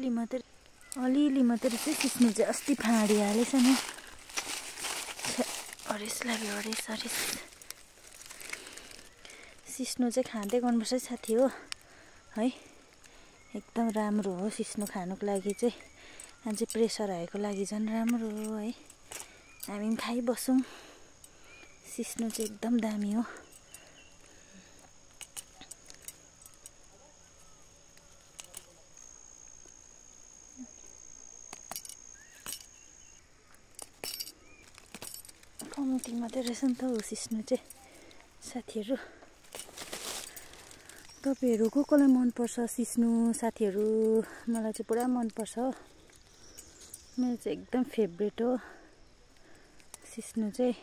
अलिअलि मात्रै चाहिँ सिस्नु चाहिँ अस्ति फाँडिहालेछ नि। हरेस लाग्यो, हरेस। सिस्नु चाहिँ खाँदै गर्नुपर्छ साथी हो है। एकदम राम्रो हो सिस्नु खानुको लागि चाहिँ। अझै प्रेसर आएको लागि झन् राम्रो हो है। हामी पनि खाइबसौँ। सिस्नु चाहिँ एकदम दामी हो। कम्ती मात्रै रहेछ नि त हो सिस्नु चाहिँ साथीहरू। तपाईँहरू को कोलाई मनपर्छ सिस्नु साथीहरू? मलाई चाहिँ पुरा मनपर्छ हो। मेरो चाहिँ एकदम फेभरेट हो सिस्नु चाहिँ।